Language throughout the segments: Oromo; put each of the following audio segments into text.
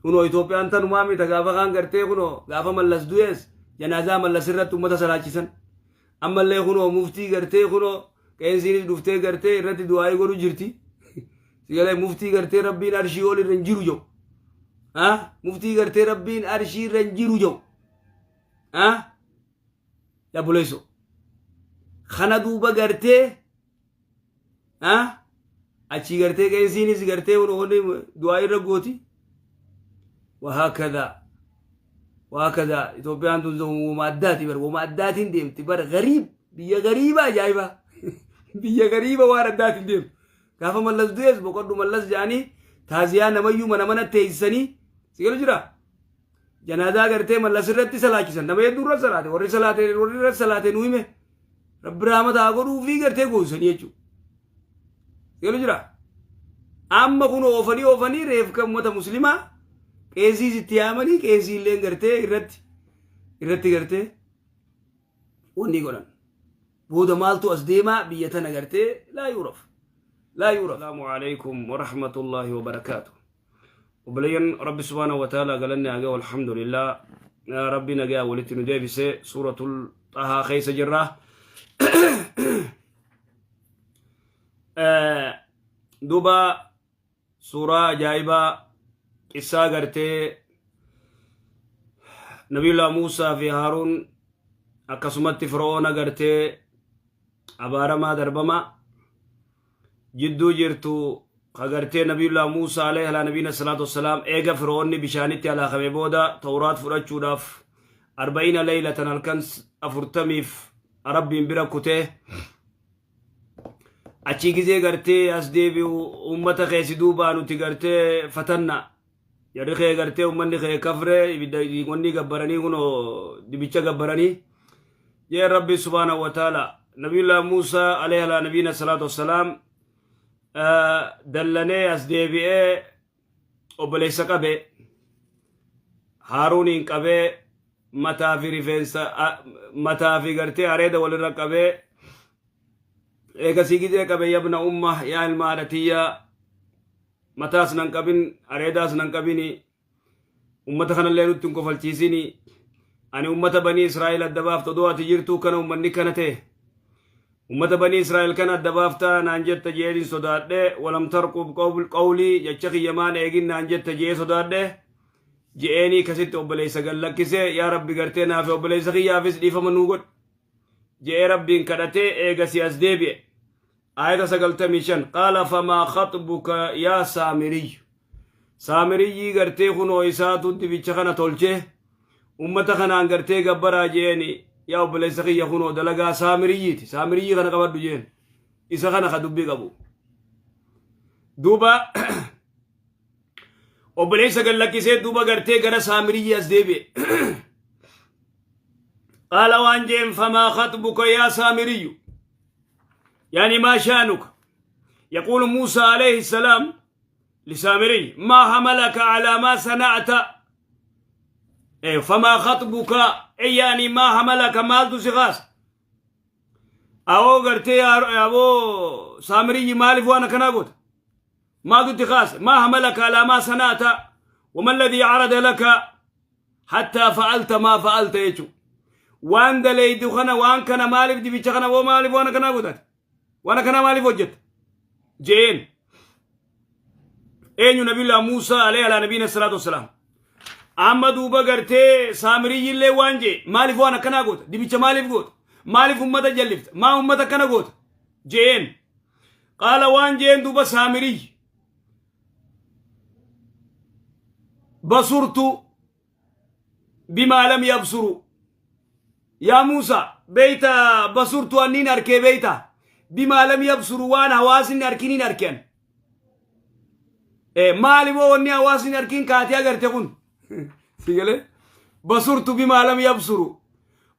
Kunoo Itoophiyaan tanumaa mita gaafa kaan gartee kunoo gaafa Mallas du'ees janaazaa Mallas irratti ummata salaachisan. Ammallee kunoo muftii gartee kunoo qeensiinis dhuftee gartee irratti du'aa'ii godhu jirti. Sigalee muftii gartee rabbiin arshii ol irra hin jiru jedhu. Muftii gartee rabbiin arshii irra hin jiru jedhu. Yaa buleessoo. Kana duuba gartee achii gartee qeensiinis gartee du'aa irra gooti. Wahaakadaa. Wahaakadaa Itoophiyaan tun wama addaati bar wama addaatiin deemti bar gariib biyya gariiba ajaa'ibaa biyya gariiba waan addaatiin deemtu. Gaafa Mallas du'es boqodhu Mallas jedhanii taaziyaa namayyuu mana mana teessisanii si galu jira. Janaazaa gartee Mallas irratti salaachisan nama hedduu irra salaate warri salaate warri irra salaate nu hime rabbi rahmata haa godhuu fi gartee goosisanii jechuudha. Si galu jira. Amma kun oofanii oofanii reefka uummata muslimaa qeesiis itti yaamanii qeesii illee gartee irratti irratti gartee wanni godhan. Booda maaltu as deemaa biyya tana gartee laa yuuraf. Laa yuuraf. Asalaamu alaikum wa rahmatullahi wa barakaatu. Obboleeyyan Rabbi subhaanahu wa ta'ala galanni haa gahu alhamdulillah. Rabbi nagaa walitti nu deebise suuratul xahaa keessa jirra. Duuba suuraa ajaa'ibaa qissaa gartee Nabiyullah Muusaa fi Haaruun akkasumatti Fir'oona gartee abaaramaa darbamaa jidduu jirtu ka gartee Nabiyullah Muusaa alayhi alaa nabiyina salaatu wassalaam eega Fir'oonni bishaanitti halaakame booda Tawraat fudhachuudhaaf arba'iina leeylatan halkan 40f Rabbiin bira kutee achii gizee gartee as deebi'u ummata kee si duubaa nuti gartee fatanna jarri kee gartee ummanni kee kafre ibidda wanni gabbaranii kunoo dibicha gabbaranii jee rabbi subhaanahu wa ta'ala nabiyullah Muusaa alayhi alaa nabiyina salaatu wassalaam dallanee as deebi'ee obboleessa qabe Haaruuniin qabee mataa fi rifeensa mataa fi gartee areeda walirra qabee eegasii gizee qabe yabna umma yaa ilma haadha tiyyaa mataas nan qabin areedaas nan qabini ummata kanallee nutti hin kofalchiisini ani ummata banii israa'el adda baafta odoo ati jirtuu kana ummanni kana ta'e Ummata banii Israa'el kana adda baaftaa naan jetta je'eetin sodaadhe, walam tarqub qawlii, jecha kiyya maan eegin naan jetta je'ee sodaadhe, je'eenii kasitti obboleessa gad lakkise, yaa Rabbi gartee naafi obboleessa kiyyaafis dhiifama nuu godhi je'ee Rabbiin kadhatee eegasii as deebi'e. Aayata 95 Qaala famaa khaxbuka yaa saamiriyyu Saamiriyyii gartee kunoo isaatu dibicha kana tolchee ummata kanaan gartee gabbaraa je'eeni yaa obboleessa kiyya kunoo dalagaa saamiriyyiiti saamiriyyi kana qabadhu jeen isa kana ka dubbii qabu duuba obboleessa gad lakkisee duuba gartee gara saamiriyyi as deebi'e qaala waan jeen famaa khaxbuka yaa saamiriyyu yani maa shaanuka yaquulu muusaa alayhi salaam لسامري ما حملك على ما صنعت إيه فما خطبك إيه يعني ما حملك مالتو سخاس أو قرتي أبو سامري مالف وانا كنا قلت ما قلت خاص ما حملك على ما صنعت وما الذي عرض لك حتى فعلت ما فعلت يجو وان دليد خنا وان كان مالف دي بيتشخنا ومالف وانا كنا قلت Waan akkanaa maaliif hojjetta? Je'een. Eenyu Nabiyullah Muusaa alayhi alaa nabiyina salaatu wassalaam. Amma duuba gartee Saamiriyyiillee waan je'e maaliif waan akkanaa goota? Dibicha maaliif goota? Maaliif ummata jallifta? Maa ummata akkana goota? Je'een. Qaala waan je'een duuba Saamiriyyi. Basurtu bimaa lam yabsuru yaa Muusa beeyta basurtu anniin arkee beeyta bimaa lam yabsuru waan hawaasni arkiniin arken maali moo wanni hawaasni arkin kaatee agarte kun si galee basurtu bimaa lam yabsuru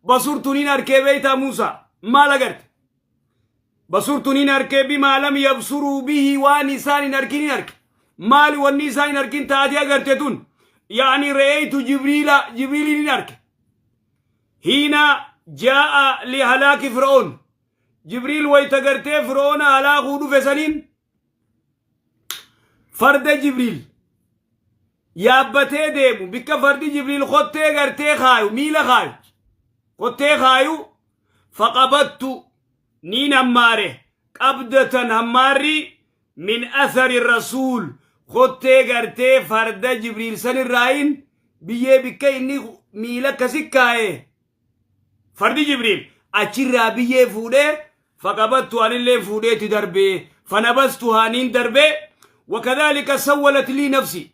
basurtu niin arkee beeyta Muusa maal agarte Basurtu nin arke bimaa lam yabsuruu bihi waan isaan hin arkin hin arke. Maali wanni isaan hin arkin taatee agarte tun? Yaani re'eeytu Jibriila Jibriiliin hin arke. Hiina jaa'a li halaaki Fir'oon. Jibriil wayta gartee Fir'oona halaakuu dhufe saniin farda Jibriil Yaabbatee deemu bikka fardi Jibriil kottee gartee kaayu, miila kaayu, kottee kaayu. Faqabattu, niin hammaare, qabdatan, hammaarri, min athari rasuul, kottee gartee farda Jibriil sanirraayin biyyee, bikka inni miila akkasi kaaye fardi Jibriil achirraa biyyee fuudhee. Faqabattu, anillee fuudheeti darbee. Fanabastu, haaniin darbee. Wakadhalika sawwalat lii nafsi,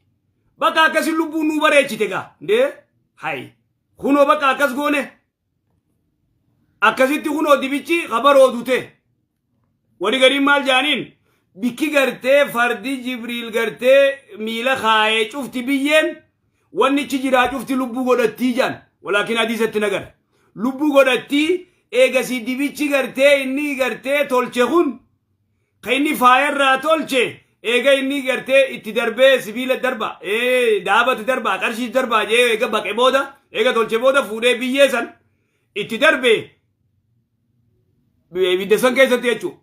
bakka akkasin lubbuun nuu bareechite gaa. Ndee hay, kunoo bakka akkas goone, akkasitti kunoo dibichi kabaroodu ta'e. Wani gariin maal jaaniin? Bikki gartee fardi Jibriil gartee miila kaayee cufti, biyyeen wannichi jiraa cufti lubbuu godhattii jaan. Walaakin hadiisatti nagar lubbuu godhattii. Eegasii dibichi gartee inni gartee tolche kun, ka inni faayarraa tolche, eega inni gartee itti darbee, sibiila darba, daabatti darba, qarshii darba jee, eega baqe booda, eega tolche booda, fuudhee biyyee san itti darbee ibidda san keessatti jechuudha.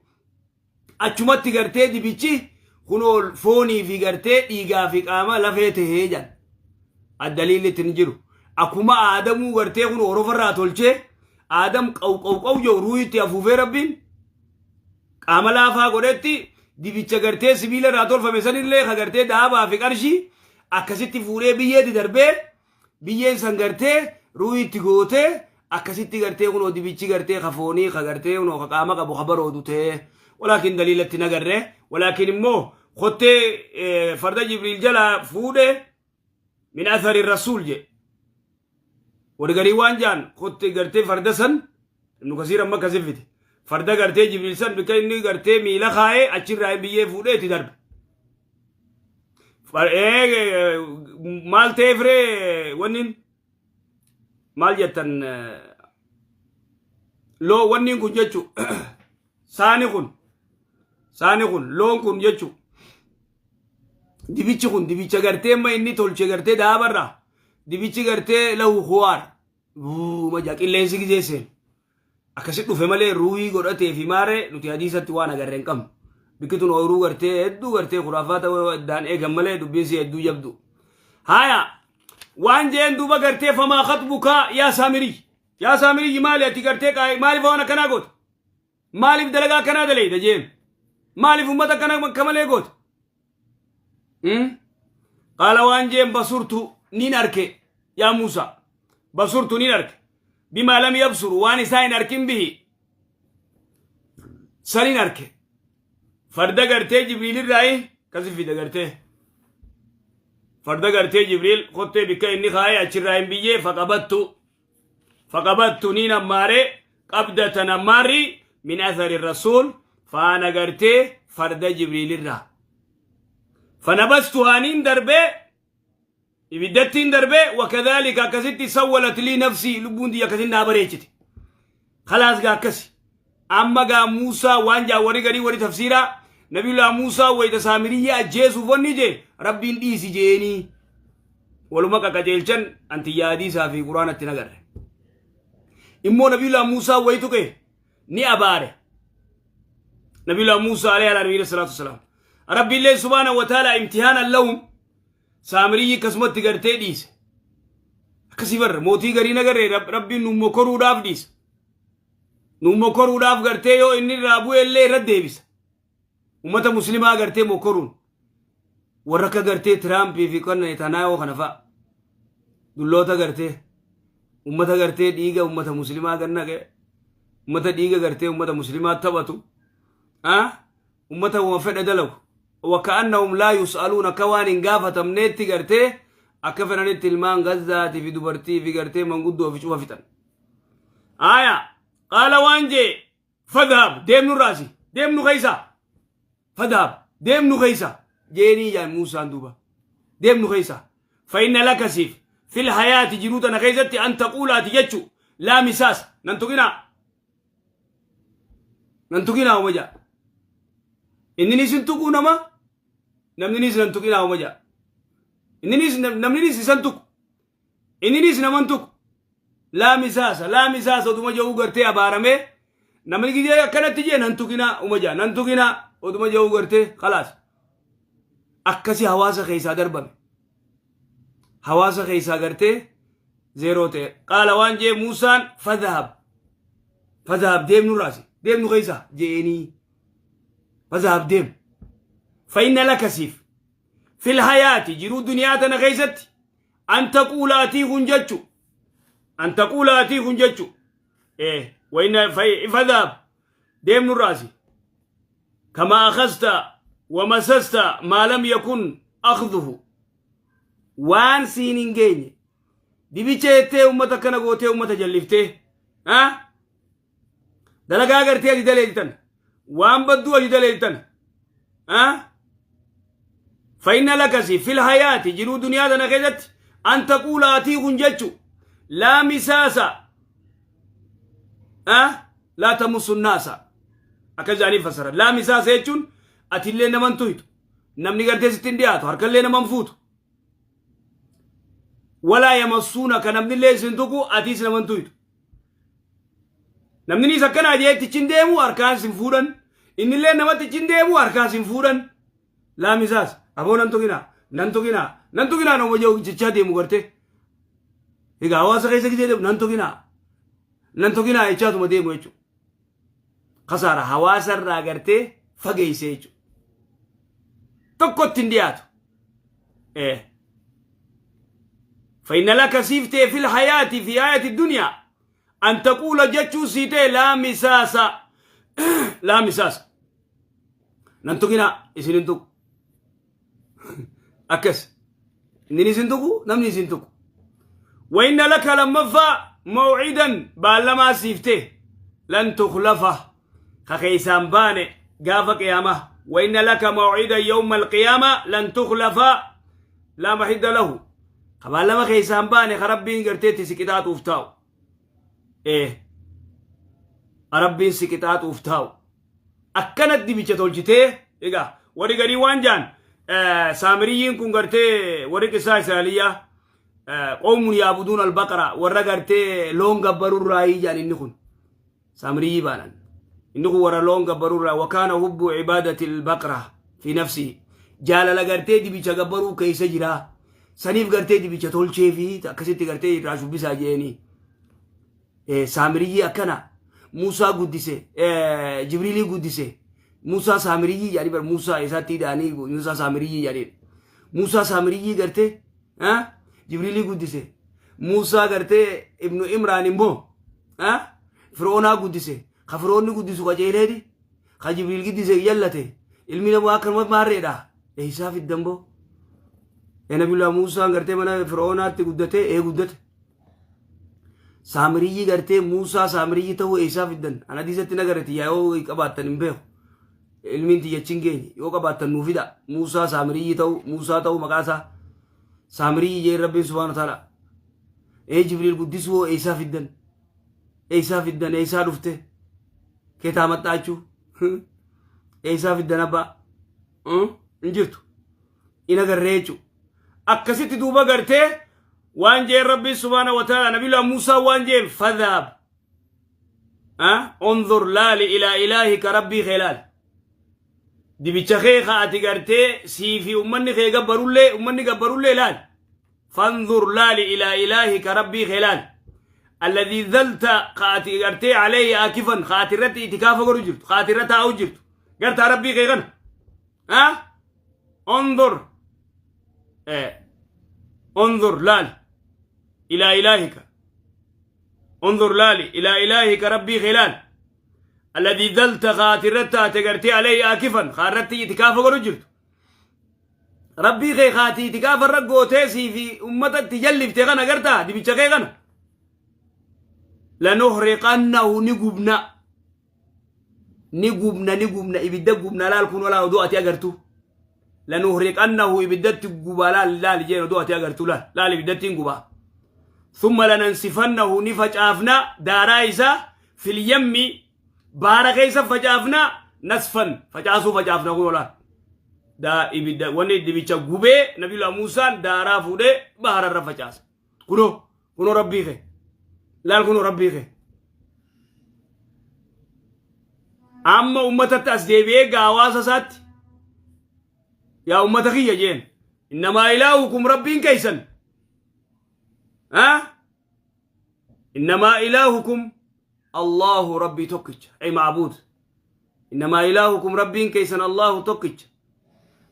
Achumatti gartee dibichi kunoo foonii fi gartee dhiigaa fi qaama lafee tahee jedhan. Addaliilli itti hin jiru. Akkuma Aadamuu gartee kun horofarraa tolchee, Aadam qaw qaw qaw jiru, ruuhitti afuufee, Rabbiin qaama laafaa godhetti, dibicha gartee sibiila irraa tolfame sanillee ka gartee daabaa fi qarshii akkasitti fuudhee biyyeetti darbee, biyyeen san gartee ruuhitti gootee, akkasitti gartee kunoo dibichi gartee ka foonii, ka gartee kunoo ka qaama qabu ka baroodu ta'ee. Walaakin daliilatti nagarre. Walaakin immoo kottee farda Jibriil jalaa fuudhe, min athari rasuul je. Wani garii waan jaan, kottee gartee farda san, Ibnu Kasiir amma akkasi fide, farda gartee Jibriil san bikka inni gartee miila kaa'ee achirraa biyyee fuudhee itti darbe. Maal ta'eef ree? Wannin maal jettan? Loo wannin kun jechu, saani kun, saani kun, loon kun jechu, dibichi kun, dibicha gartee amma inni tolche gartee daabarraa, dibichi gartee lahu huwaar maja, qilleensi gizee seenu akkasi dhufe malee ruuhii godhatee fi maaree nuti hadiisatti waan agarre hin qabnu. Bikkituun ooyiruu gartee hedduu gartee khuraafaa ta'uu addaan eegan malee dubbiin si hedduu jabdu. Haya, waan jeen duuba gartee, famaa khaxbukaa yaa Saamirii, yaa Saamirii, maali ati gartee maaliif waan akkanaa goota? Maaliif dalagaa akkanaa daleyda jeen? Maaliif ummata akkana akka malee goota? Qaala, waan jeen, basurtu, nin arke, yaa Muusa, basurtu, nin arke, bimaa lam yabsuru, waan isaa hin arkin, bihi sanin arke, farda gartee Jibriil irraayi kasi fide, gartee farda gartee Jibriil kottee bikka inni kaa'ee achirraa hin biyyee. Faqabattu, faqabattu, niin ammaare, qabdatan, ammaarri, min athari rasuul, faana gartee farda Jibriil irraa, fanabastu, haaniin darbee, ibiddattiin darbee. Wakadhalika, akkasitti, sawwalat lii nafsii, lubbuun tiyya akkasin naa bareechite. Khalaas gaa, akkasi. Amma gaa Muusaa waan jaa, warri garii, warri tafsiiraa, Nabiyullah Muusaa wayita Saamiriyya ajjeesuuf wanni jee, Rabbiin dhiisi jeenii waluma qaqajeelchan. Antiyya hadiisaa fi Quraanatti nagarre. Immoo Nabiyullah Muusaa wayi tuqe ni abaare. Nabiyullah Muusaa alayhi ala salaatu wasalaam, Rabbiillee subhaanahu wa ta'ala imtihaanan lahum Saamiriyyi akkasumatti gartee dhiise. Akkasii barra mootii garii nagarree, Rabbiin nu mokoruudhaaf dhiisa. Nu mokoruudhaaf gartee yoo inni irraa bu'e illee irra deebisa. Ummata muslimaa gartee mokoruun warra akka gartee Tiraampii fi kan Netanyaahoo kana fa'a. Dulloota gartee ummata gartee dhiiga ummata muslimaa gannaqe, ummata dhiiga gartee ummata muslimaa taphatu, ummata wama fedhe dalagu, waka'annahum laa yus'aluun, akka waan hin gaafatamneetti gartee akka fedhanitti ilmaan Gazzaatii fi dubartii fi gartee manguddoo fi cufa fixan. Aya, qaala, waan jee, fadhab, deemnu raasi, deemnu keessa, fadhab, deemnu keessa jeenii jaan Muusaan duuba, deemnu keessa, fa inna laka, siif, fil hayaati, jiruu tana keessatti, an taquulaati jechu, laa misaas, nan tuqinaa, nan tuqinaa uma jaa. Inni isin tuquu nama, namni nan tuqinaa uma jaa. Inni namni isan tuqu, inninis naman tuqu. Laa misaasa, laa misaasa oduma jedhuu gartee abaaramee. Namni gizee akkanatti jee, nan tuqinaa uma jaa, nan tuqinaa oduma jedhuu gartee khalaas akkasi hawaasa keessaa darbame. Hawaasa keessaa gartee zeeroo ta'e. Qaala waan jee Muusaan fadhahab. Fadhahab deemnu raasi. Deemnu keessaa je'eenii. Fadhahab deem. Fa'inna laka siif. Fil hayaati jiruu duniyaa tana keessatti an taquula atii kun jechu. An taquula atii kun jechu. Wayna fadhahab deemnu raasi. Kama akhasta wa masasta maa lam yakun akhdhuhu. Waan siin hin geenye. Dibicha jettee ummata akkana gootee ummata jalliftee. Dalagaa gartee ati daleeytan. Waan badduu ati daleeytan. Fa'inna lakasi fil hayaati jiruu duniyaa tana keessatti an taquula atii kun jechu laa misaasa laa tamussu naasa akka jedhanii fassara. Laa misaasa jechuun atillee naman tuytu namni gartee sitti hin dhiyaatu harkallee naman fuutu. Walaa yamassuuna ka namnillee isin tuqu atiis naman tuytu. Namni akkanaa jee itti hin deemu harkaan sin fuudhan. Innillee namatti itti hin deemu harkaan sin fuudhan. Laamisaas aboo nan tuqinaa nan tuqinaa nan tuqinaa nama jechaa deemu gartee. Egaa hawaasa keessa gisee deemu nan tuqinaa nan tuqinaa jechaatuma deemu jechuudha. Kasaara hawaasa irraa gartee fageessee jechuudha. Tokkotti hin dhiyaatu. فإن لك سيفتي في الحياة في آية الدنيا أن تقول جتشو سيتي لا مساس لا مساس ننتقنا إسنين تق أكس إنني سنتقو نمني سنتقو وإن لك لما فا موعدا بالما سيفتي لن تخلفه خخيسان باني قاف قيامة وإن لك موعدا يوم القيامة لن تخلف لا محد له قبل خيسان باني خربين قرتيتي سكتات وفتاو إيه ربين سكتات وفتاو أكنت دي بيجة تولجتي إيجا وري غري وانجان سامريين كون قرتي وري قصة إسرائيلية قوم يعبدون البقرة ورا قرتي لون قبروا الرأي جان إنكم سامري بانان إنه ورا لون قبروا الرأي وكان حب عبادة البقرة في نفسه جال لقرتي دي بيجة قبروا كيس جرا سنيف قرتي دي بيجة تولشي في كسيتي قرتي راشو بيسا جيني سامري أكنا موسى قدسه جبريل قدسه موسى سامري يعني بر موسى إساتي داني موسى سامري يعني موسى سامري قرتي ها جبريل قدسه موسى قرتي ابن إمران مو ها فرعون قدسه خفرون قدسه قجيلدي خجبريل قدسه يلته المين ما كان ما ماريدا إيسا في الدمبو يا نبي الله موسى قرتي منا فرعون قدته إيه قدته سامري قرتي موسى سامري تو إيسا في الدن أنا دي ستنا قرتي يا هو كباتن بيه المين تيجي تشينجي يو كباتن نوفيدا موسى سامري تو موسى تو مكاسا سامري يا ربي سبحانه وتعالى إيه جبريل قدسه إيسا في الدن إيسا في الدن إيسا رفته كتامة تاچو إيسا في الدن أبا انجرتو إنا قريتو أكسيت دوبا قرتي وان جي ربي سبحانه وتعالى نبي الله موسى وان جي فذهب انظر لالي إلى إلهك ربي خلال دي بيتشخيخة أتقرتي سيفي أمني خي قبروا لي أمني قبروا لي لال فانظر لالي إلى إلهك ربي خلال الذي ذلت قاتي عليه آكفا خاطرتي اتكافا قرجرت خاطرتها أوجرت قرت ربي خيغن انظر انظر لال إلى إلهك انظر لالي إلى إلهك ربي خلال الذي ذلت خاطرتها تقرتي عليه آكفا خاطرتي اتكافا قرجرت ربي خي خاتي اتكافا رقوتيسي في أمتك تجلف تغنى قرتها دي بيتشخيغن لنحرقنه نقبنا نقبنا نقبنا إبدا قبنا لا الكون ولا وضوء أجرتو لنحرقنه إبدا تقبا لا لا لجين وضوء أجرتو لا لا إبدا تنقبا ثم لننسفنه نفجافنا دارايسا في اليم باركيسا فجافنا نسفا فجاسو فجافنا قولا دا إبدا وني دبيتشا قبي نبي الله موسى دارا فودي بحر الرفجاس كنو كنو ربي خي لا كنو ربي خي أما أمة تسديبي قاواس سات يا أمة خي جين إنما إلهكم ربين كيسن ها إنما إلهكم الله ربي tokkicha، أي معبود. إنما إلهكم ربين كيسن الله tokkicha،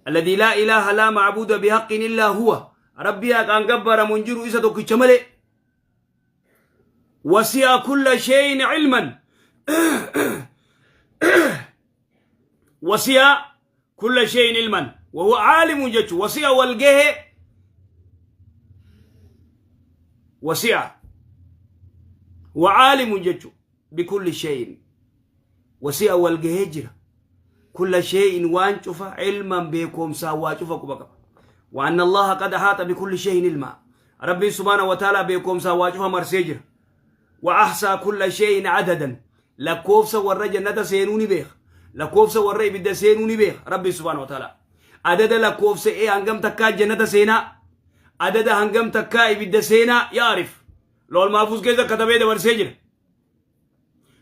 الذي لا إله لا معبود بحق إلا هو. ربي haqaan gabbaramu hin jiru isa tokkicha malee. وسع كل شيء علما، وسع كل شيء علما وهو عالم jechu. وسع walgahe، وسع وعالم jechu بكل شيء. وسع walgahee jira، كل شيء waan cufa، علما beekomsaa waa cufa quba qaba. وأن الله قد أحاط بكل شيء علما. ربي سبحانه وتعالى beekomsaa waa cufa marsee jira. وأحصى كل شيء عددا. Lakkoofsa warra jannata seenuu ni beeka, lakkoofsa warra ibidda seenuu ni beeka rabbi سبحانه وتعالى. Adada lakkoofsa ee hangam takkaa jannata seenaa, adada hangam takkaa ibidda seenaa يعرف. Lawhal mahfuuz keessa katabee dabarsee jira.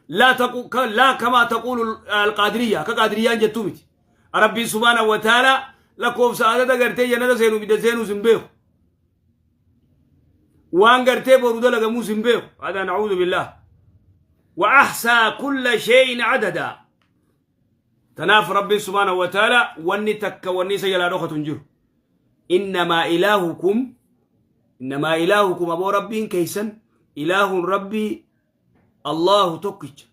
لا تقو لا كما تقول القادرية، كقادريان jettuu miti. ربي سبحانه وتعالى lakkoofsa adada gartee jannata seenuu ibidda seenuu sin beeku, waan gartee boru dalagamuus hin beeku. هذا نعوذ بالله. وأحصى كل شيء عددا. Tanaaf rabbiin سبحانه وتعالى wanni takka wanni isa jalaa dhokatu hin jiru. إنما إلهكم، إنما إلهكم aboo rabbiin keeysan، إله ربي الله tokkicha،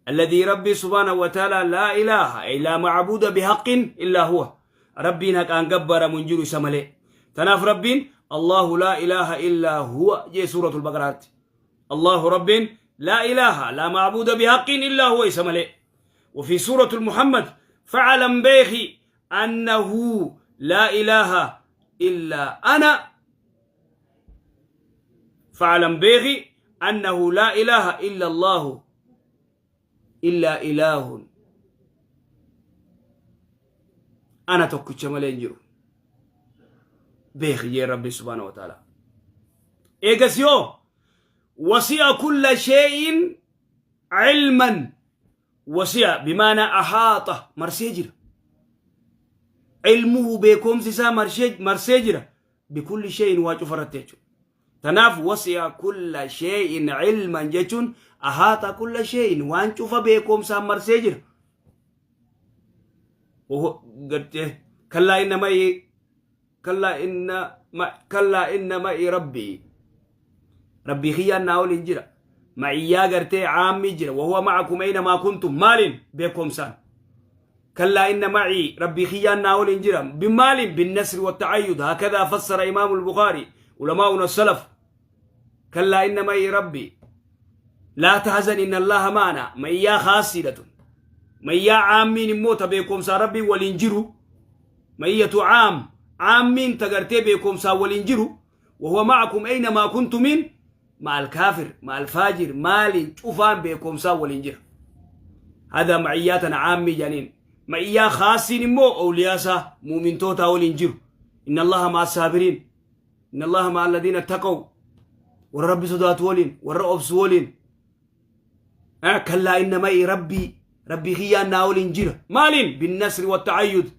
الذي ربي سبحانه وتعالى لا إله إلا معبود بحق إلا هو. Rabbiin haqaan gabbaramu hin jiru isa malee. Tanaaf rabbiin الله لا إله إلا هو jee سورة البقرة. الله ربين لا إله لا معبود بحق إلا هو isa malee. وفي سورة المحمد فاعلم beeki أنه لا إله إلا أنا. فاعلم beeki أنه لا إله إلا الله إلا إله أنا tokkicha malee hin jiru beeki jee rabbi سبحانه وتعالى. Eegas yoo وسع كل شيء علما، وسع بمعنى أحاط marsee jira. علمه beekumsi isaa marsee jira، بكل شيء waa cufarratti jechuudha. Tanaaf وسع كل شيء علما jechuun أحاط كل شيء waan cufa beekumsaan marsee jira. Gartee كلا إن معي كلا إن كلا إن معي ربي. Rabbii kiyyaan naa waliin jira. Maciyyaa gartee caammii jira. وهو معكم أينما كنتم. Maaliin? Beekumsaan. كلا إن معي ربي kiyyaan naa waliin jira. Bimaaliin? بالنصر والتأييد. هكذا فسر إمام البخاري، علماؤنا السلف. كلا إن معي ربي، لا تحزن إن الله معنا. Maciyyaa khaasiidha tun. Maciyyaa caammiin immoo ta beekumsaa rabbii waliin jiru. معية عام caammiin ta gartee beekumsaa waliin jiru. وهو معكم أينما كنتم مع الكافر مع الفاجر maaliin cufaan beekumsaa waliin jira. هذا maciyyaa caammii janiin. Maciyyaa khaasiin immoo awliyaasaa muumintoota waliin jiru. إن الله مع الصابرين، إن الله مع الذين اتقوا. Warra rabbi sodaatu waliin, warra obsu waliin. كلا إن معي ربي. Rabbii kiyyaan naa waliin jira. Maaliin? بالنصر والتأييد.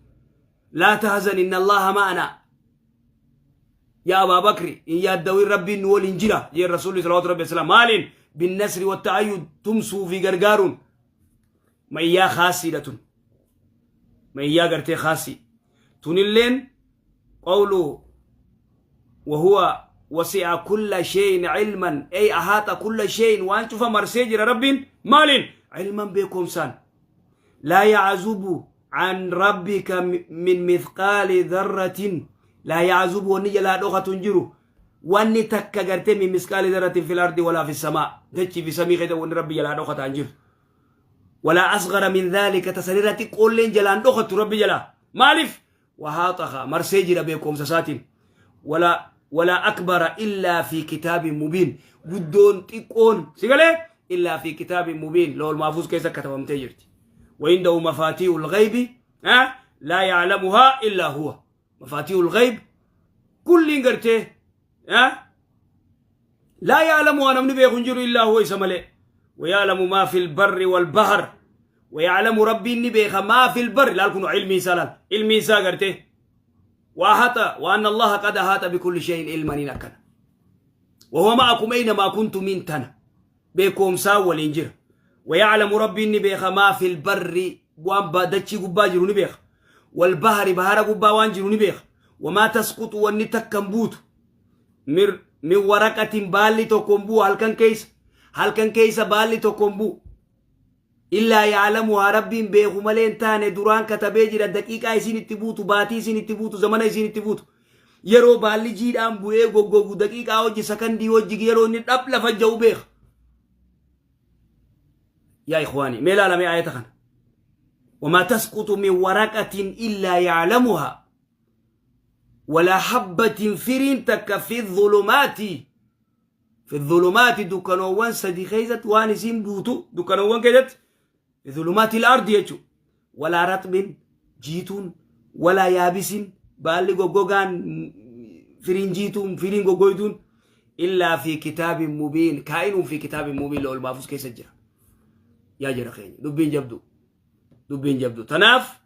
لا تحزن إن الله معنا. يا أبا بكر hin yaaddawin, rabbiin nu waliin jira jeen rasuulli صلوات ربي وسلامه. Maaliin? بالنصر والتأييد. Tumsuu fi gargaaruun. Maciyyaa khaasiidha tun. Maciyyaa gartee khaasii tunilleen قوله وهو وسع كل شيء علما أي أحاط كل شيء waan cufa marsee jira rabbiin. Maaliin? علما beekumsaan. لا يعزب عن ربك من مثقال ذرة. لا يعزب wanni jalaa dhokatu hin jiru wanni takka gartee من مثقال ذرة في الأرض ولا في السماء. Dachii fi samii keessa wanni rabbi jalaa dhokata hin jiru. ولا أصغر من ذلك ta sanirra xiqqoolleen jalaan dhokattu rabbi jalaa. Maaliif? Wahaataha marsee jira beekumsa isaatiin. ولا أكبر إلا في كتاب مبين. Guddoon xiqqoon si galee إلا في كتاب مبين. Lawhul mahfuuz keessa katabamtee jirti. وعنده مفاتيح الغيب ها لا يعلمها إلا هو. مفاتيح الغيب كل gartee ها لا يعلمها namni beeku hin jiru إلا هو isa malee. ويعلم ما في البر والبحر. ويعلم rabbiin ni beeka ما في البر. Laal kun ilmi isaa, laal ilmi isaa gartee. وأحاط وأن الله قد أحاط بكل شيء علما. Akkana Wahuwa ma'akum aynamaa kuntumiin tana. Beekoomsaa waliin jira. Wayaclamu Rabbiin ni beeka maa fil barri waan dachii gubbaa jiru ni beeka. Wal bahari bahara gubbaa waan jiru ni beeka. Wamaa tasquxu wanni takka hin buutu. Min waraqatin baalli tokko hin bu'u halkan keessa. Halkan keessa baalli tokko hin bu'u. Illaa ya'lamuhaa Rabbiin beeku malee hin taane duraan katabee jira daqiiqaa isiin itti buutu baatii isiin itti buutu zamana isiin itti buutu. Yeroo baalli jiidhaan bu'ee goggogu daqiiqaa hojji sakandii hojji yeroo inni dhab lafa ja'u beeka. Yaa ikhwaani mee ilaalamee ayata kana. Wamaa tasqutu min waraqatin illaa ya'lamuhaa walaa habbatin firiin takka fi dhulumaati fi dhulumaati dukkanoowwan sadi keessatti waan isiin buutu dukkanoowwan keessatti fi dhulumaati al-ardi jechuudha. Walaa raxbin jiituun walaa yaabisin baalli goggogaan firiin jiituun firiin goggoytuun illaa fi kitaabin mubiin kaa'inuun fi kitaabin mubiin lawul maafus keessa jira. Yaa jara keenya dubbiin jabdu dubbiin jabdu tanaaf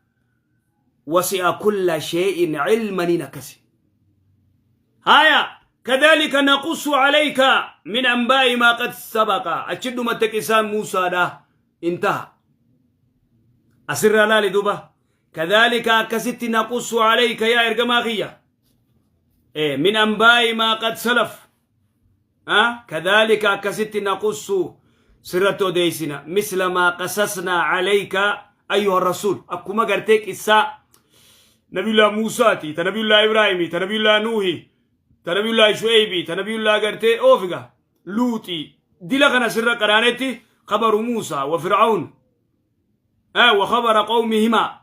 wasi'a kulla shay'in ilmaniin akkasi. Haya kadhalika naqussu alayka min anbaa'i maa qad sabaqa achi dhumatte qisaan Muusaadha intaha. Asirraa laali duuba kadhalika akkasitti naqussu alayka yaa ergamaa kiyya min anbaa'i maa qad salaf kadhalika akkasitti naqussu sirratti odeessina misla maa qasasnaa alayka ayyuha rasuul akkuma gartee qissaa nabiyullah Muusaati ta nabiyullah Ibraahimi ta nabiyullah Nuuhi ta nabiyullah Shu'aybi ta nabiyullah gartee oofiga Luuxi dila kana sirra qaraanetti khabaru Muusaa wa Fir'awn wa khabara qawmihima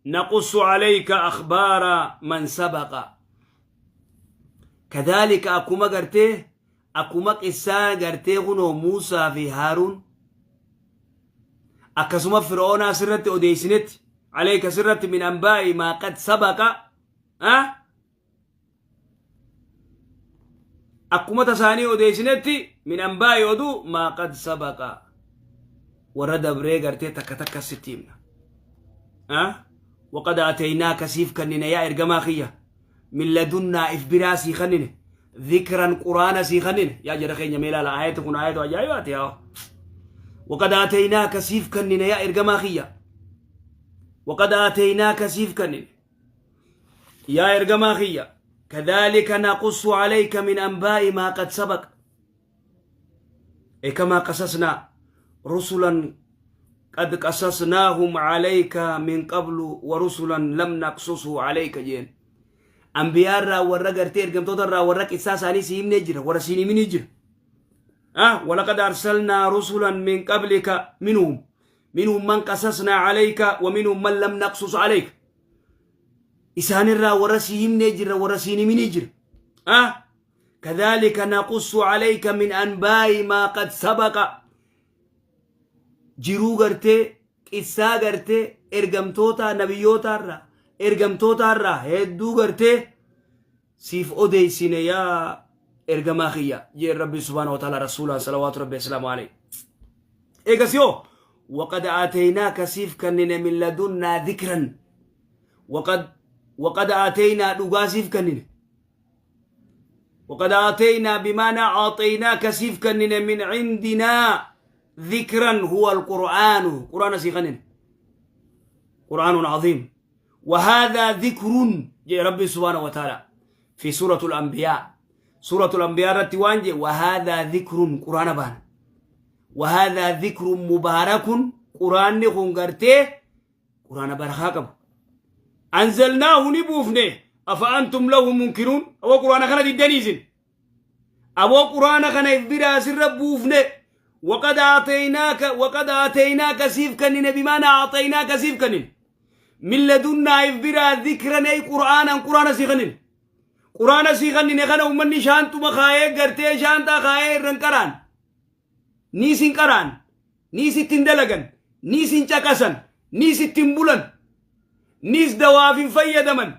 naqussu alayka akhbaara man sabaqa kadhalika akkuma gartee akkuma qissaa gartee kunoo Muusaa fi Haaruun akkasuma Fir'oonaa sirratti odeessinetti alayka sirratti min anbaa'i maa qad sabaqa akkuma tasaanii odeessinetti min anbaa'i oduu maa qad sabaqa warra dabree gartee takka takka sitti himna waqad aataynaaka siif kannine yaa ergamaa kiyya min ladunnaa if biraa sii kannine dhikran quraana sii kannine yaa jara keenya mee ilaala aayati kun aayatu ajaa'ibaati yaa waqad aataynaaka siif kannine yaa ergamaa kiyya waqad aataynaaka siif kannine yaa ergamaa kiyya kadhalika naqussu alayka min anbaa'i maa qad sabaq e kamaa qasasnaa rusulan qad qasasnaahum alayka min qablu wa rusulan lam naqsusu alayka jeen anbiyaa irraa warra gartee ergamtoota irraa warra qissaa isaanii si himnee jira warra siin himinii jira walaqad arsalnaa rusulan min qablika minhum minhum man qasasnaa alayka wa minhum man lam naqsus alayka isaanirraa warra si himnee jira warra siin himinii jira kadhalika naqussu alayka min anbaa'i maa qad sabaqa jiruu gartee qissaa gartee ergamtoota nabiyyootaarraa ergamtootaarraa hedduu gartee siif odeessine yaa ergamaa kiyya jeen rabbi subhaanahu wa ta'ala rasuulaan salawaatu rabbi asalaamu alayhi eegas yoo waqad aataynaaka siif kannine min ladunnaa dhikran waqad aataynaa dhugaa siif kannine waqad aataynaa bimaanaa aataynaaka siif kannine min cindinaa dhikran huwa alqur'aanu qur'aana sii kannine qur'aanun cadiim وهذا ذكر جاء ربي سبحانه وتعالى في سورة الأنبياء سورة الأنبياء رتوان جاء وهذا ذكر قرآن بان وهذا ذكر مبارك قرآن خنقرته قرآن برخاكم أنزلناه نبوفنه أفأنتم له منكرون أو قرآن كان ديدنيزن أبو قرآن كان إبرا سر بوفنه وقد أعطيناك وقد آتيناك سيف كنين بمعنى أعطيناك سيف كنين من لدنا إبرا ذكرا أي قرآنا قرآن سيغنين قرآن سيغنين خنا أمني شانتو مخايه قرتي شانتا خايه رنكران نيسين قران نيسي تندلقن نيسين چاكسن نيسي تنبولن نيس دوافين فيدمن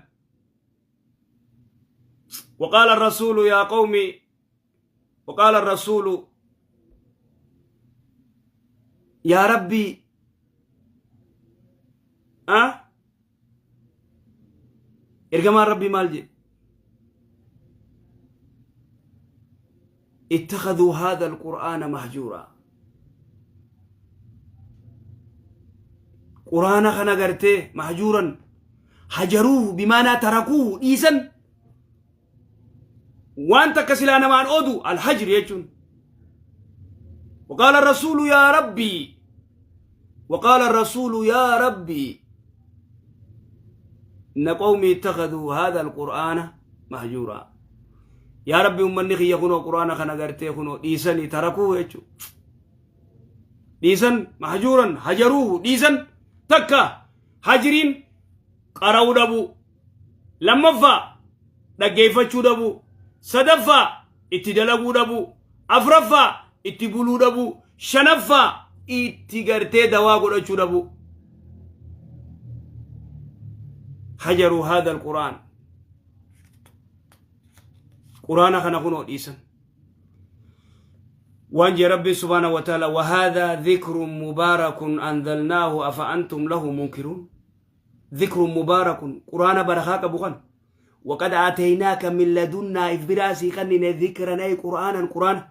وقال الرسول يا قومي وقال الرسول يا ربي أه؟ إرجمان ربي مال جي Ittakhadhuu haadha alqur'aana mahjuuraa. Quraana kana gartee mahjuuran hajaruuhu bimaanaa tarakuuhu dhiisan waan takka silaa namaan odu alhajri jechuun. وقال الرسول يا ربي وقال الرسول يا ربي إن قومي اتخذوا هذا القرآن مهجورا yaa rabbi ummanni kiyya kunoo quraana kana gartee kunoo dhiisanii tarakuu jechu dhiisan mahjuuran hajaruuhu dhiisan takka hajriin qara'uu dhabuu lammaffaa dhaggeeffachuu dhabuu sadaffaa itti dalaguu dhabuu afraffaa itti buluu dhabuu shanaffaa itti gartee dawaa godhachuu dhabuu hajaruu haadha alqur'aan Quraana kana kunoo dhiisan. Waan jee Rabbiin subhaanahu wa ta'ala wahaadhaa dhikrun mubaarakun anzalnaahu afa antum lahu munkiruun. Dhikrun mubaarakun quraana barakaa qabu kan. Waqad aataynaaka min ladunnaa if biraa sii kannine dhikran ay qur'aanan quraana.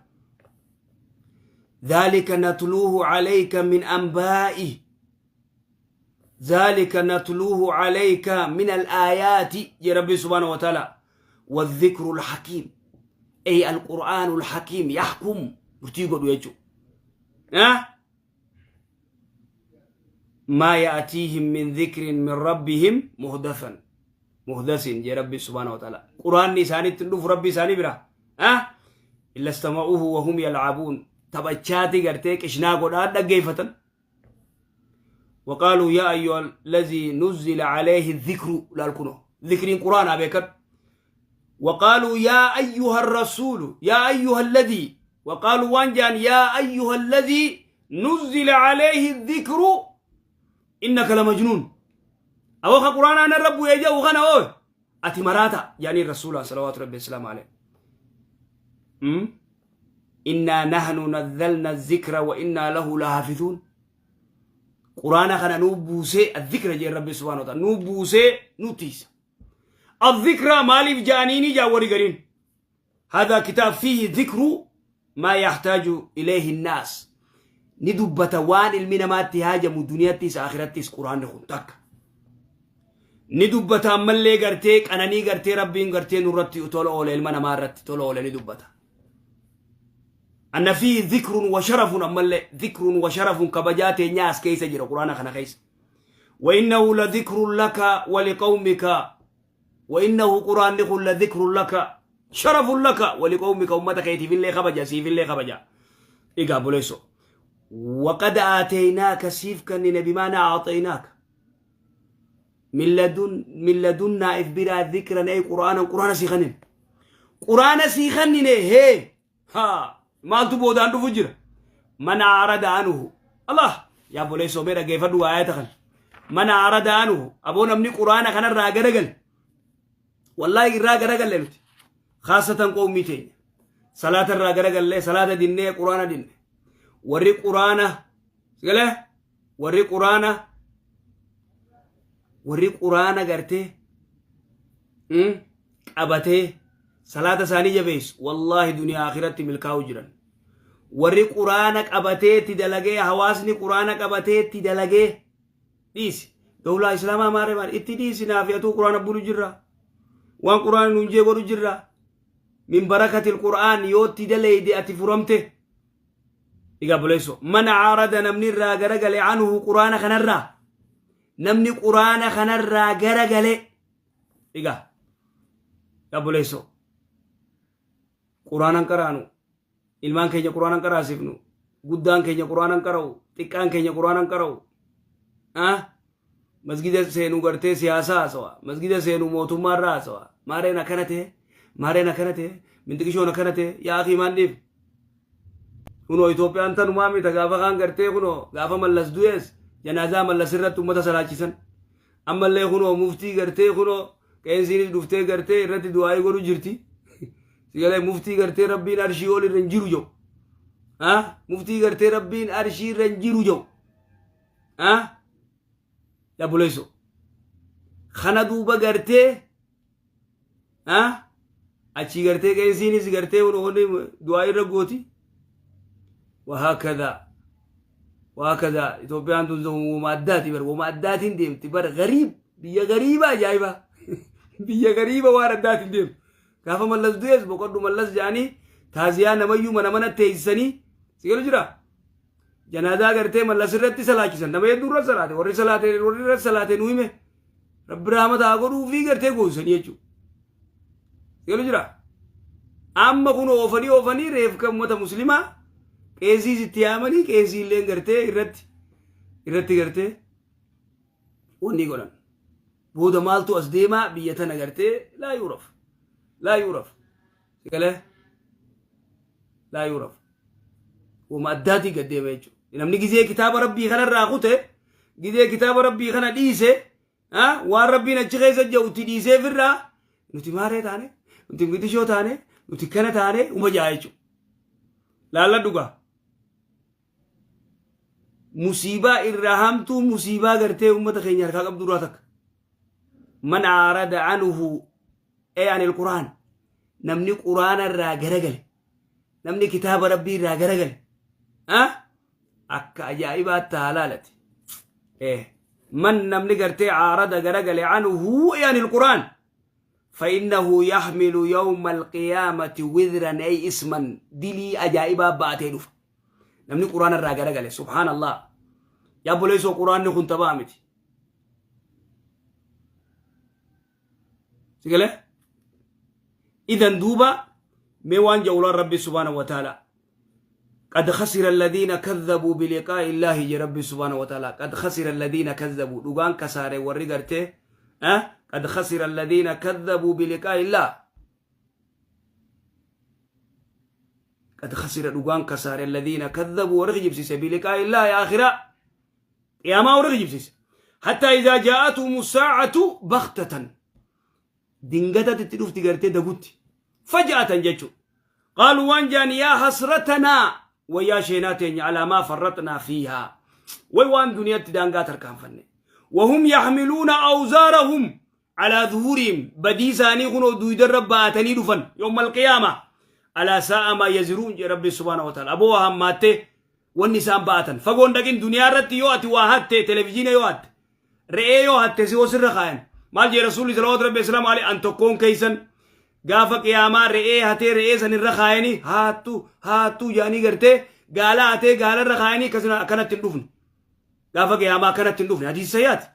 Dhaalika natluuhu alayka min anbaa'i ذلك نتلوه عليك من الآيات يا ربي سبحانه وتعالى والذكر الحكيم أي القرآن الحكيم يحكم مرتي قد يجو أه؟ ما يأتيهم من ذكر من ربهم مهدفا مهدس يا ربي سبحانه وتعالى قرآن نساني تندف ربي ساني برا أه؟ إلا استمعوه وهم يلعبون تبچاتي قرتيك إشنا قد دقيفة وقالوا يا أيها الذي نزل عليه الذكر لالكنو ذكر قرآن أبيك وقالوا يا أيها الرسول يا أيها الذي وقالوا وانجان يا أيها الذي نزل عليه الذكر إنك لمجنون أوخ قرآن أنا الرب يجا وغنى أوه أتي مراتا يعني الرسول صلوات ربي السلام عليه إنا نحن نزلنا الذكر وإنا له لحافظون Quraana kana nuu buusee azzikra jeen Rabbi subhaanahu wa ta'ala nuu buusee nu tiisa. Azzikra maaliif ja'aniini jaa warri gariin. Haadha kitaab fiihi zikru maa yaxtaaju ilayhi naas. Ni dubbata waan ilmi namaatti haajamu duniyattis akhirattis quraanni kun takka. Ni dubbata ammallee gartee qananii gartee Rabbiin gartee nurratti tola oole ilma namaa irratti tola oole ni dubbata. Anna fiihi dhikrun wa sharafun ammallee dhikrun wa sharafun kabajaa teenyaa as keessa jira quraana kana keessa. Wa innahu la dhikrun laka wa liqawmika wa innahu quraanni kun la dhikrun laka sharafun laka wa liqawmika ummata keetiifillee kabaja siifillee kabaja. Egaa buleesso. Waqad aataynaaka siif kennine bimaanaa aataynaaka. Min ladun min ladunnaa if biraa dhikran ay qur'aanan qur'aana sii kennine. Qur'aana sii kennine hee Haa maaltu boodaan dhufu jira? Man aarada anhu. Allah yaa obboleessoo mee dhaggeeffadhu aayata kana. Man aarada anhu. Aboo namni quraana kanarraa garagale. Wallaahi irraa garagalle nuti. Khaasatan qawmii teenya. Salaata irraa garagallee salaata dinnee quraana dinne. Warri quraana galee warri quraana warri quraana gartee qabatee salaata isaanii jabeessu wallaahi duniyaa akhiratti milkaa'u jiran warri quraana qabatee itti dalagee hawaasni quraana qabatee itti dalagee dhiisi dawlaa islaamaa maaree maaree itti dhiisi naaf atuu quraana bulu jirra waan quraana nuun jee godhu jirra min barakatil qur'aan yoo itti daleyde ati furamte egaa buleesso man aarada namni irraa garagale anhu quraana kanarraa namni quraana kanarraa garagale Egaa obboleessoo quraanan qaraanu ilmaan keenya quraanan qaraasifnu guddaan keenya quraanan qara'u xiqqaan keenya quraanan qara'u ah masgida seenuu gartee siyaasaa haasawa masgida seenuu mootummaa irraa haasawa maareen akkana ta'e maareen akkana ta'e minxiqishoon akkana ta'e yaa akii maan dhiif kunoo Itoophiyaan tanumaa mita gaafa kaan gartee kunoo gaafa mallas du'ees janaazaa mallas irratti uummata salaachisan Ammallee kunoo muftii gartee kunoo qeensiinis dhuftee gartee irratti du'aa'ii godhu jirti. Sigalee muftii gartee rabbiin arshii ol irra hin jiru jedhu. Ha? Muftii gartee rabbiin arshii irra hin jiru jedhu. Ha? Dhabuleesso. Kana duuba gartee ha? Achii gartee qeesiinis gartee du'aa irra gooti. Wahaakadha. Wahaakadha Itoophiyaan tun wama addaati bar wama addaatiin deemti bar gariib biyya gariiba ajaa'iba biyya gariiba waan addaatiin deemtu. Gaafa Mallas du'es boqodhu Mallas jedhanii taaziyaa namayyuu mana mana teessisanii si galu jira. Janaazaa gartee Mallas irratti salaachisan nama hedduu irra salaate warri salaate warri irra salaate nu hime rabbi rahmata haa godhuu fi gartee goosisanii jechuudha. Si galu jira. Amma kun oofanii oofanii reefka uummata muslimaa qeesiis itti yaamanii qeesii illee gartee irratti irratti gartee wanni godhan. Booda maaltu as deemaa biyya tana gartee laa yuuraf. Laa yuuraf. Galee laa yuuraf. Wama addaatii gad deema jechuudha. Namni gizee kitaaba rabbii kanarraa kute gizee kitaaba rabbii kana dhiise waan rabbiin achi keessa jiru itti dhiisee firraa nuti maaree taane nuti gidishoo taane nuti kana taane uma jaa jechuudha. Laalla dhugaa. Musiibaa irraa hamtuu musiibaa gartee uummata keenya harkaa qabdu irraa takka. Man aarada anhu ee anil quraan namni quraana irraa garagale namni kitaaba rabbii irraa garagale akka ajaa'ibaatti haa laalati. Man namni gartee aarada garagale anhu ee anil quraan فإنه يحمل يوم القيامة وزرا أي إسما دلي أجائبا باتي دفا namni quraana irraa garagale subhaanallah yaa obboleessoo quraanni kun taphaa miti si galee idan duuba mee waan ja'ulaan rabbi subhaanahu wa ta'ala قد خسر الذين كذبوا بلقاء الله يا ربي سبحانه وتعالى قد خسر الذين كذبوا دغان كساره وري غرتي أه؟ قد خسر الذين كذبوا بلقاء الله قد خسر dhugaan kasaare الذين كذبوا warri kijibsiise بلقاء الله آخرة قيامة warri kijibsiise حتى إذا جاءتهم الساعة بغتة dingata itti dhufti gartee dagutti فجأة jechu قالوا waan jaan يا حسرتنا wayyaa sheenaa teenya على ما فرطنا فيها way waan duniyaatti daangaa tarkaanfanne وهم يحملون أوزارهم على ظهورهم badii isaanii kunoo duudarra baatanii dhufan يوم القيامة ألا ساء ما يزرون jee rabbi سبحانه وتعالى aboo hammaattee wanni isaan baatan fagoon dhaqin duniyaa irratti yoo ati waa hatte televizyiina yoo hatte re'ee yoo hatte si osirra kaayan maal jee rasuulli صلوات rabbi islaam عليه an tokkoon keeysan gaafa qiyaamaa re'ee hatee re'ee san irra kaayanii haattu haattu jaanii gartee gaala hatee gaala irra kaayanii akkanatti hin dhufne gaafa qiyaamaa akkanatti hin dhufne hadiisa sayyaati.